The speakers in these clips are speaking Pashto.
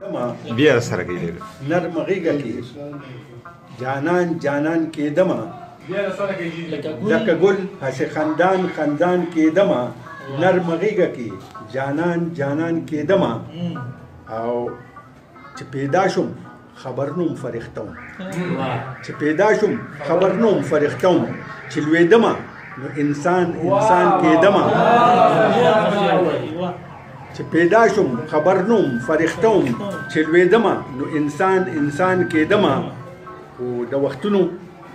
بیا سره کوي. نرم غېږه کې جانان جانان کېدمه، لکه ګل هسې خندان خندان کېدمه، نرم غېږه کې جانان جانان کېدمه. او چې پیدا شوم خبر نوم فرښته وم، چې پیدا شوم خبر نوم فرښته وم، چې لوېدمه نو انسان انسان کېدمه. چې پیدا شوم خبر نوم فرښته وم، چې لوېدمه نو انسان انسان کېدمه. خو د وختونو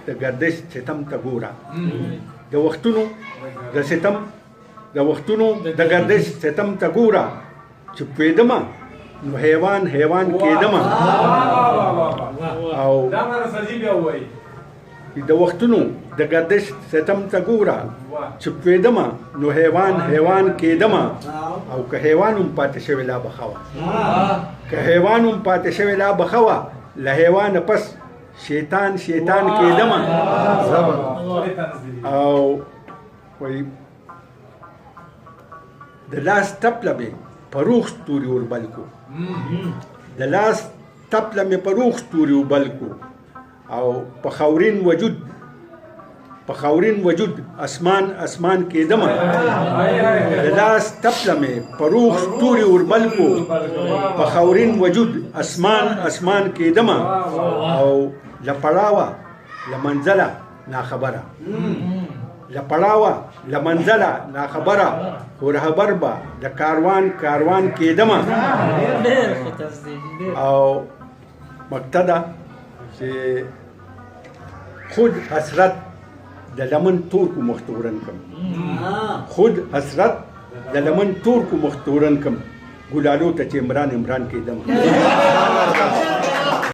د ګردش ستم ته ګوره، د وختونو د ستم، د وختونو د ګردش ستم ته ګوره، چې پوهېدمه نو حیوان حیوان کېدمه. او د وختونو د ګردش ستم ته ګوره، چې پوهېدمه نو حیوان حیوان کېدمه. او که حیوان هم پاتې شوی لا به ښه وه، که حیوان هم پاتې شوی لا به ښه وه، له حیوانه پس شیطان شیطان کېدمه. او وایي د لاس ټپله مې په روغ ستوري وربل کو، د لاس ټپله مې په روغ ستوري وبل کو، او په خاورین وجود، په خاورین وجود اسمان اسمان کېدمه. د لاس ټپله مې په روغ ستوري وربل کو، په خاورین وجود اسمان اسمان کېدمه. او له پړاوه له منزله ناخبره، له پړاوه له منزله ناخبره، خو رهبر به د کاروان کاروان کېدمه. او مقتدا چې خود حسرت د لمن تور کو مختورن کم، خود حسرت د لمن تور کو مختورن کم، ګلالو ته چې عمران عمران کېدم.